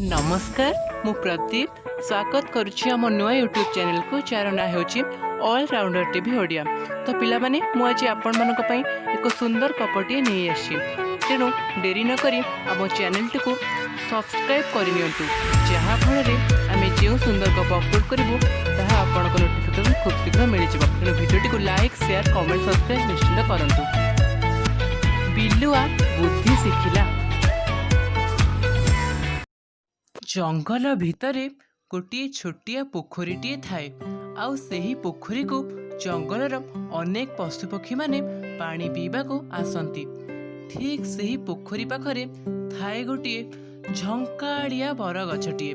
ନମସ୍କାର, ମୁଁ ପ୍ରଦୀପ ସ୍ୱାଗତ କରୁଛି ଆମ ନୂଆ ୟୁଟ୍ୟୁବ୍ ଚ୍ୟାନେଲକୁ, ଯାହାର ନାଁ ହେଉଛି ଅଲରାଉଣ୍ଡର ଟିଭି ଓଡ଼ିଆ। ତ ପିଲାମାନେ, ମୁଁ ଆଜି ଆପଣମାନଙ୍କ ପାଇଁ ଏକ ସୁନ୍ଦର ଗପଟିଏ ନେଇ ଆସିଛି। ତେଣୁ ଡେରି ନକରି ଆମ ଚ୍ୟାନେଲଟିକୁ ସବସ୍କ୍ରାଇବ୍ କରିନିଅନ୍ତୁ, ଯାହାଫଳରେ ଆମେ ଯେଉଁ ସୁନ୍ଦର ଗପ ଅପଲୋଡ଼ କରିବୁ, ତାହା ଆପଣଙ୍କ ନୋଟିଫିକେସନ୍ ଖୁବ୍ ଶୀଘ୍ର ମିଳିଯିବ। ତେଣୁ ଭିଡ଼ିଓଟିକୁ ଲାଇକ୍, ସେୟାର, କମେଣ୍ଟ, ସବସ୍କ୍ରାଇବ୍ ନିଶ୍ଚିତ କରନ୍ତୁ। ବିଲୁଆ ବୁଦ୍ଧି ଶିଖିଲା। ଜଙ୍ଗଲ ଭିତରେ ଗୋଟିଏ ଛୋଟିଆ ପୋଖରୀଟିଏ ଥାଏ ଆଉ ସେହି ପୋଖରୀକୁ ଜଙ୍ଗଲର ଅନେକ ପଶୁପକ୍ଷୀମାନେ ପାଣି ପିଇବାକୁ ଆସନ୍ତି। ଠିକ୍ ସେହି ପୋଖରୀ ପାଖରେ ଥାଏ ଗୋଟିଏ ଝଙ୍କାଳିଆ ବରଗଛଟିଏ।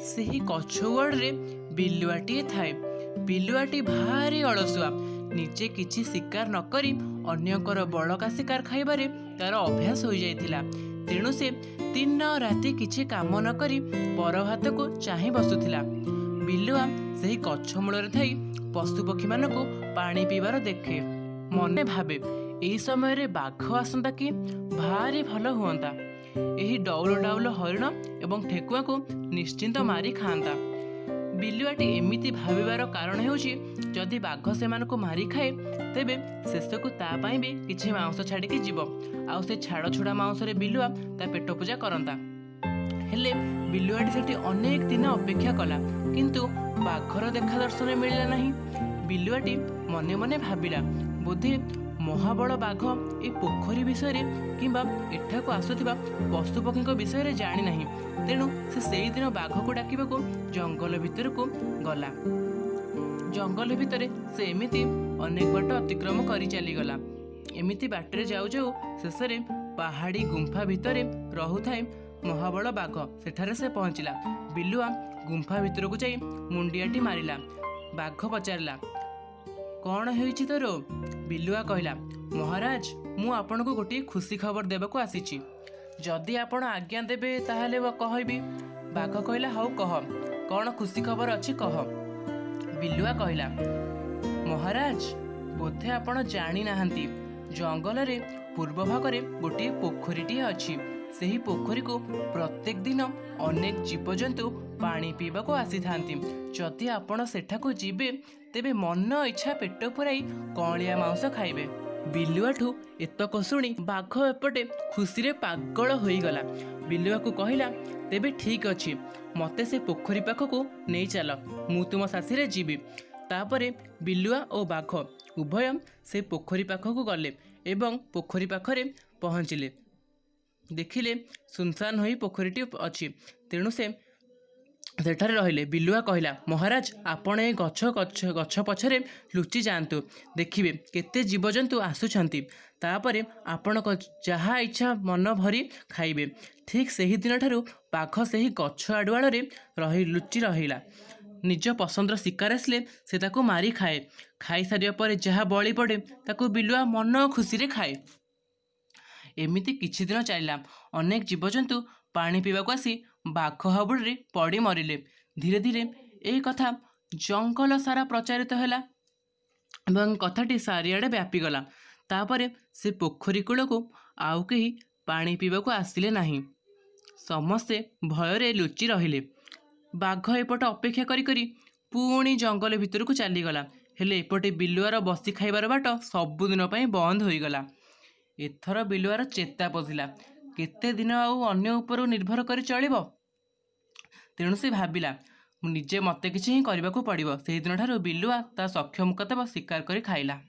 ସେହି ଗଛଉଆଡ଼ରେ ବିଲୁଆଟିଏ ଥାଏ। ବିଲୁଆଟି ଭାରି ଅଳସୁଆ। ନିଜେ କିଛି ଶିକାର ନ କରି ଅନ୍ୟଙ୍କର ବଳକା ଶିକାର ଖାଇବାରେ ତାର ଅଭ୍ୟାସ ହୋଇଯାଇଥିଲା। ତେଣୁ ସେ ଦିନ ରାତି କିଛି କାମ ନ କରି ପର ଭାତକୁ ଚାହିଁ ବସୁଥିଲା। ବିଲୁଆ ସେହି ଗଛ ମୂଳରେ ଥାଇ ପଶୁପକ୍ଷୀମାନଙ୍କୁ ପାଣି ପିଇବାର ଦେଖେ। ମନେ ଭାବେ, ଏଇ ସମୟରେ ବାଘ ଆସନ୍ତା କି, ଭାରି ଭଲ ହୁଅନ୍ତା। ଏହି ଡଉଲ ଡାଉଲ ହରିଣ ଏବଂ ଠେକୁଆକୁ ନିଶ୍ଚିନ୍ତ ମାରି ଖାଆନ୍ତା। ବିଲୁଆଟି ଏମିତି ଭାବିବାର କାରଣ ହେଉଛି, ଯଦି ବାଘ ସେମାନଙ୍କୁ ମାରି ଖାଏ, ତେବେ ଶେଷକୁ ତା ପାଇଁ ବି କିଛି ମାଂସ ଛାଡ଼ିକି ଯିବ ଆଉ ସେ ଛାଡ଼ ଛୁଡ଼ା ମାଂସରେ ବିଲୁଆ ତା ପେଟ ପୂଜା କରନ୍ତା। ହେଲେ ବିଲୁଆଟି ସେଠି ଅନେକ ଦିନ ଅପେକ୍ଷା କଲା, କିନ୍ତୁ ବାଘର ଦେଖା ଦର୍ଶନ ମିଳିଲା ନାହିଁ। ବିଲୁଆଟି ମନେ ମନେ ଭାବିଲା, ବୋଧେ ମହାବଳ ବାଘ ଏ ପୋଖରୀ ବିଷୟରେ କିମ୍ବା ଏଠାକୁ ଆସୁଥିବା ପଶୁପକ୍ଷୀଙ୍କ ବିଷୟରେ ଜାଣିନାହିଁ। ତେଣୁ ସେ ସେଇଦିନ ବାଘକୁ ଡାକିବାକୁ ଜଙ୍ଗଲ ଭିତରକୁ ଗଲା। ଜଙ୍ଗଲ ଭିତରେ ସେ ଏମିତି ଅନେକ ବାଟ ଅତିକ୍ରମ କରି ଚାଲିଗଲା। ଏମିତି ବାଟରେ ଯାଉ ଯାଉ ଶେଷରେ ପାହାଡ଼ି ଗୁମ୍ଫା ଭିତରେ ରହୁଥାଏ ମହାବଳ ବାଘ, ସେଠାରେ ସେ ପହଞ୍ଚିଲା। ବିଲୁଆ ଗୁମ୍ଫା ଭିତରକୁ ଯାଇ ମୁଣ୍ଡିଆଟି ମାରିଲା। ବାଘ ପଚାରିଲା, "କ'ଣ ହେଇଛି ତୋର?" ବିଲୁଆ କହିଲା, "ମହାରାଜ, ମୁଁ ଆପଣଙ୍କୁ ଗୋଟିଏ ଖୁସି ଖବର ଦେବାକୁ ଆସିଛି। ଯଦି ଆପଣ ଆଜ୍ଞା ଦେବେ, ତାହେଲେ କହିବି।" ବାଘ କହିଲା, "ହଉ କହ, କ'ଣ ଖୁସି ଖବର ଅଛି କହ।" ବିଲୁଆ କହିଲା, "ମହାରାଜ, ବୋଧେ ଆପଣ ଜାଣିନାହାନ୍ତି, ଜଙ୍ଗଲରେ ପୂର୍ବ ଭାଗରେ ଗୋଟିଏ ପୋଖରୀଟିଏ ଅଛି। ସେହି ପୋଖରୀକୁ ପ୍ରତ୍ୟେକ ଦିନ ଅନେକ ଜୀବଜନ୍ତୁ ପାଣି ପିଇବାକୁ ଆସିଥାନ୍ତି। ଯଦି ଆପଣ ସେଠାକୁ ଯିବେ, ତେବେ ମନ ଇଚ୍ଛା ପେଟ ପୂରାଇ କଅଁଳିଆ ମାଂସ ଖାଇବେ।" ବିଲୁଆଠୁ ଏତକ ଶୁଣି ବାଘ ଏପଟେ ଖୁସିରେ ପାଗଳ ହୋଇଗଲା। ବିଲୁଆକୁ କହିଲା, "ତେବେ ଠିକ୍ ଅଛି, ମୋତେ ସେ ପୋଖରୀ ପାଖକୁ ନେଇ ଚାଲ, ମୁଁ ତୁମ ସାଥିରେ ଯିବି।" ତାପରେ ବିଲୁଆ ଓ ବାଘ ଉଭୟ ସେ ପୋଖରୀ ପାଖକୁ ଗଲେ ଏବଂ ପୋଖରୀ ପାଖରେ ପହଞ୍ଚିଲେ। ଦେଖିଲେ, ସୁନସାନ ହୋଇ ପୋଖରୀଟି ଅଛି। ତେଣୁ ସେ ସେଠାରେ ରହିଲେ। ବିଲୁଆ କହିଲା, "ମହାରାଜ, ଆପଣ ଏ ଗଛ ପଛରେ ଲୁଚି ଯାଆନ୍ତୁ। ଦେଖିବେ କେତେ ଜୀବଜନ୍ତୁ ଆସୁଛନ୍ତି। ତାପରେ ଆପଣଙ୍କ ଯାହା ଇଚ୍ଛା ମନ ଭରି ଖାଇବେ।" ଠିକ୍ ସେହି ଦିନଠାରୁ ବାଘ ସେହି ଗଛ ଆଢ଼ୁଆଳରେ ରହି ଲୁଚି ରହିଲା। ନିଜ ପସନ୍ଦର ଶିକାର ଆସିଲେ ସେ ତାକୁ ମାରି ଖାଏ। ଖାଇସାରିବା ପରେ ଯାହା ବଳି ପଡ଼େ, ତାକୁ ବିଲୁଆ ମନ ଖୁସିରେ ଖାଏ। ଏମିତି କିଛି ଦିନ ଚାଲିଲା। ଅନେକ ଜୀବଜନ୍ତୁ ପାଣି ପିଇବାକୁ ଆସି ବାଘ ହାବୁଡ଼ରେ ପଡ଼ି ମରିଲେ। ଧୀରେ ଧୀରେ ଏହି କଥା ଜଙ୍ଗଲ ସାରା ପ୍ରଚାରିତ ହେଲା ଏବଂ କଥାଟି ଚାରିଆଡ଼େ ବ୍ୟାପିଗଲା। ତାପରେ ସେ ପୋଖରୀ କୂଳକୁ ଆଉ କେହି ପାଣି ପିଇବାକୁ ଆସିଲେ ନାହିଁ। ସମସ୍ତେ ଭୟରେ ଲୁଚି ରହିଲେ। ବାଘ ଏପଟେ ଅପେକ୍ଷା କରି କରି ପୁଣି ଜଙ୍ଗଲ ଭିତରକୁ ଚାଲିଗଲା। ହେଲେ ଏପଟେ ବିଲୁଆର ବସି ଖାଇବାର ବାଟ ସବୁଦିନ ପାଇଁ ବନ୍ଦ ହୋଇଗଲା। ଏଥର ବିଲୁଆର ଚେତା ପଶିଲା। କେତେ ଦିନ ଆଉ ଅନ୍ୟ ଉପରୁ ନିର୍ଭର କରି ଚଳିବ? ତେଣୁ ସେ ଭାବିଲା, ନିଜେ ମୋତେ କିଛି ହିଁ କରିବାକୁ ପଡ଼ିବ। ସେହିଦିନଠାରୁ ବିଲୁଆ ତା ସକ୍ଷମ ମୁତାବକ ଶିକାର କରି ଖାଇଲା।